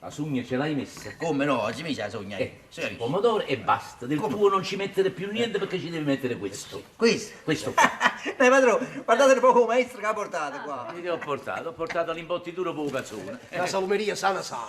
La sugna ce l'hai messa? Come no? Ci misi 'a sugna? Eh, Sì, capisci? pomodoro e basta. Del Come? tuo non ci mettere più niente perché ci devi mettere questo. Questo? Questo qua. Dai padrone, guardate un poco il maestro che ha portato qua. Che ti ho portato? Ho portato l'imbottitura per cazzone. La salumeria sana sana.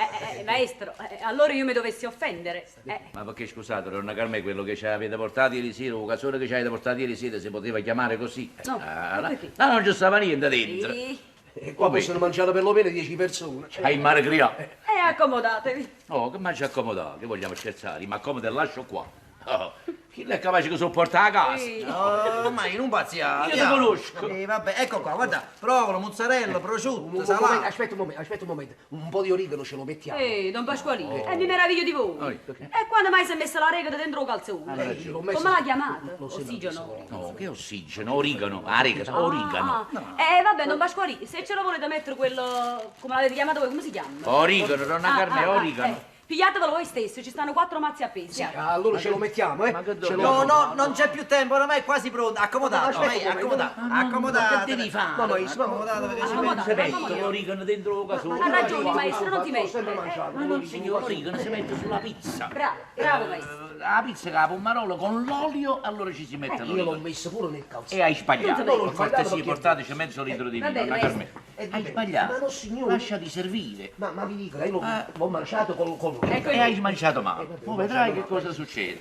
Maestro, allora io mi dovessi offendere. Ma perché scusate, donna Carmè, quello che ci avete portato ieri sera, o cazzone che ci avete portato ieri sera, si poteva chiamare così? No, Ah, là, perché? là non ci stava niente dentro. Sì. E qua possono mangiare perlomeno 10 persone. Hai mare criato. Accomodatevi. Oh, che mangia accomodato, che vogliamo scherzare? Ma accomodo e lascio qua. Oh, chi è capace che sopporta a casa? Sì. Oh, ma io non pazziate. Io ti conosco. Vabbè, ecco qua, guarda, provola, mozzarella, Un, prosciutto, un momento, salame. aspetta un momento, aspetta un momento. Un po' di origano ce lo mettiamo. Ehi, don Pasqualino, e mi meraviglio di voi. Oi. E quando mai si è messa la rega dentro il calzone? L'ho messo- Come la chiamate? L'ho sempre Ossigeno. messo. No, che ossigeno, origano, arigano, origano. Ah, vabbè, don Pasqualino, se ce lo volete mettere quello, come l'avete chiamato voi, come si chiama? Origano, donna Ah, Carmè, ah, ah, origano. Pigliatevelo voi stesso, ci stanno quattro mazzi appesi. eh. Allora ce lo mettiamo, eh? Ma che Ce lo- No, no, non c'è più tempo, oramai è quasi pronto. Accomodato, Aspetta vai, un momento. accomodato, Ma che accomodato. devi fare? Ma maestro, ma- Accomodato perché ci Accomodato, Si mette accomodato. l'origano dentro il casone. Ha ragione, maestro, non ti L'ho metti. sempre mangiato. Ma no, signore, l'origano si mette sulla pizza. Bravo, bravo maestro. La pizza con la pomarola con l'olio, allora ci si mette Io l'ho l'origano. messo pure nel calzone. E hai sbagliato. Non l'ho Per sbagliato cortesia, perché- portateci mezzo litro di Va vino, bene, donna maestro. Carmè. Eh, Hai sbagliato. Ma no, signore. Lasciati servire. Ma vi dico, io l'ho mangiato con l'origano. Ecco E hai mangiato male. vabbè, Poi vedrai che cosa succede.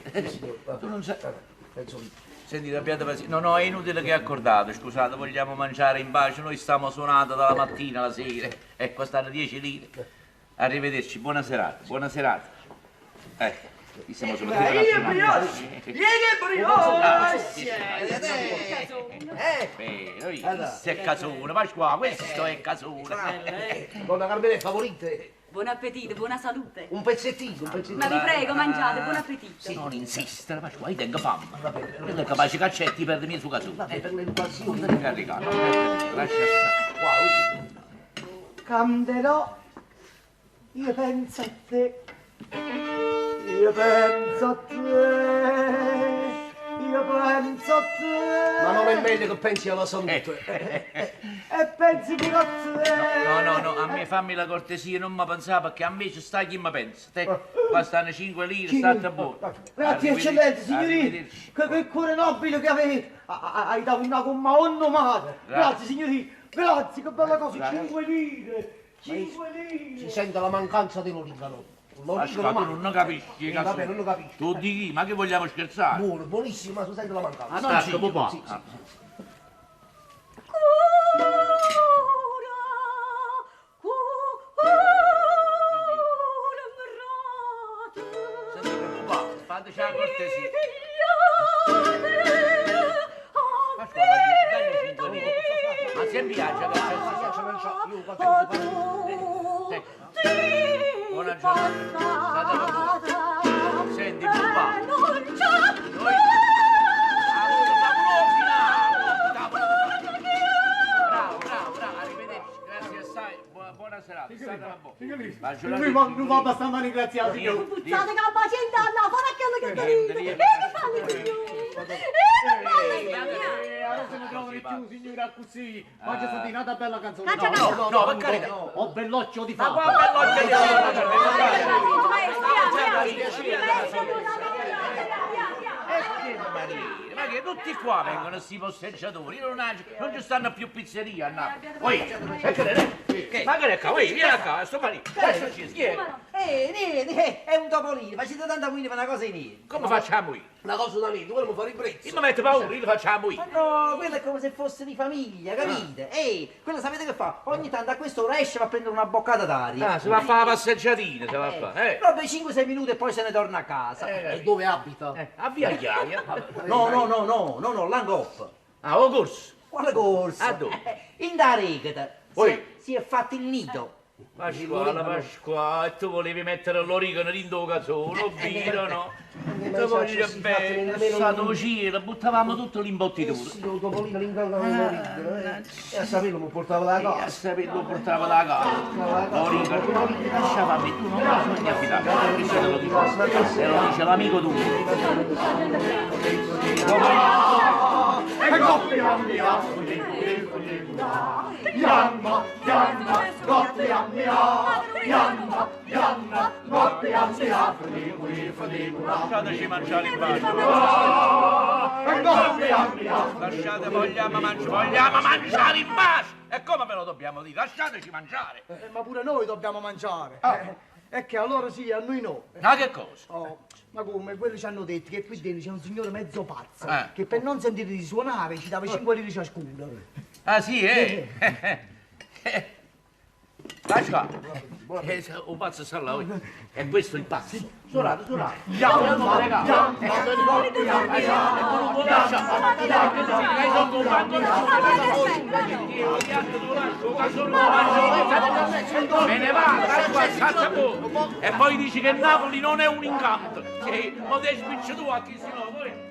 Tu non sai. Mezzo litro. Sentite, abbiate pazienza. No, no, è inutile che accordate, scusate, vogliamo mangiare in pace. Noi stiamo suonando dalla mattina alla sera. Ecco, stanno 10 lire. Arrivederci, buona serata, buona serata. Ecco, qui siamo soprattutto Eh, Questo è casone, Pasqua, questo è casone. Donna Carmela, favorite. Buon appetito, buona salute. Un pezzettino, un pezzettino. Ma vi prego, mangiate, buon appetito. Non insistere, Pasqua, io tengo fame. Quello è capace che accetti per me su casone. Vabbè, per l'educazione. Non caricare, lascia stare. Wow. Canderò, io penso a te, io penso a te, io penso a te. Ma non è meglio che pensi alla salute. E pensi pure a te. No, no, no, a me fammi la cortesia, non mi pensare perché a me ci sta chi mi pensa. Te, qua stanno 5 lire, state buono. Grazie eccellenza, signorina, che cuore nobile che avete. Hai dato una gomma onnomata. Grazie signorina, grazie, che bella cosa, 5 lire, 5 lire. Si sente la mancanza dell'origano. L'origano Pasqua, tu manca. non capisci, cazzo. Vabbè, non lo capisco. Tu dici, ma che vogliamo scherzare? Buono, buonissimo, ma si sente la mancanza. Ah, non ci papà. Sì, sì. Cura, cura, mrate. Sentite, papà, fateci la cortesia. Pasqua, dagli 5 lire. Ma se piace, che c'è Buona giornata. State buono. Senti, papà. Noi... Bravo, bravo, bravo, arrivederci. Grazie assai. Buona serata. State buona. Lui non va abbastanza ringraziato, signore. Puzzate che la pazienza alla fare quello che tenete. E che fanno, signore? E che fanno, signore? Adesso non trovo più, signora, così. Ma c'è stata una bella canzone. Caccia, No, No, no, per carità. Ho belloccio di Ma fame. qua belloccio di Ma che tutti qua vengono questi posteggiatori, non, non ci stanno più pizzerie a Napoli. Oi, ma che è qua? Oi, vieni qua, sto marito. Chi è? Niente, è un topolino, facete tanta guida per una cosa di niente. Come facciamo io? Una cosa da niente, volevo fare il prezzo. Io mi metto paura, io lo facciamo io. Ma no, quello è come se fosse di famiglia, capite? Ehi, quello sapete che fa? Ogni tanto a quest'ora esce va a prendere una boccata d'aria. Ah, si va a fare la passeggiatina, si va a fare. Proprio 5-6 minuti e poi se ne torna a casa. E dove abita? A via Chiaia. No, no, no, no, no, no, l'angop. Ah, o corso. Quale corsa? A dove? In Daregata. Si è fatto il nido. Pasquale, Pasquale, tu volevi mettere l'origano dentro il casone, lo vino, no? Ti voglio bene, stato cielo, buttavamo tutto l'imbottitura. Sì, il topolino l'ingannava l'origano, E a saperlo mi portava da E a casa. saperlo portava da casa. L'origano, lasciava a me, tu non me lo sogni affidare, questo te lo dico, te lo dice l'amico tuo. E coppia mia, Yamma, yamma, coppia mia, yamma, yamma, coppia mia, Lasciateci mangiare in pace. E coppia mia. Lasciate, vogliamo mangiare, vogliamo mangiare in pace! E come ve lo dobbiamo dire? Lasciateci mangiare! Ma pure noi dobbiamo mangiare. È che allora sì, a noi no. Ma che cosa? Oh, ma come? Quelli ci hanno detto che qui dentro c'è un signore mezzo pazzo Eh. che per non sentire di suonare ci dava 5 lire ciascuno. Ah sì, eh? Lascia! Un pazzo sta là, oh. E questo è il pazzo. Suonate, suonate. Yamma, yamma, Me ne vado, lascia, salta pure. E poi dici che Napoli non è un incanto. Sì, ma te spicci tu a chi si no, poi.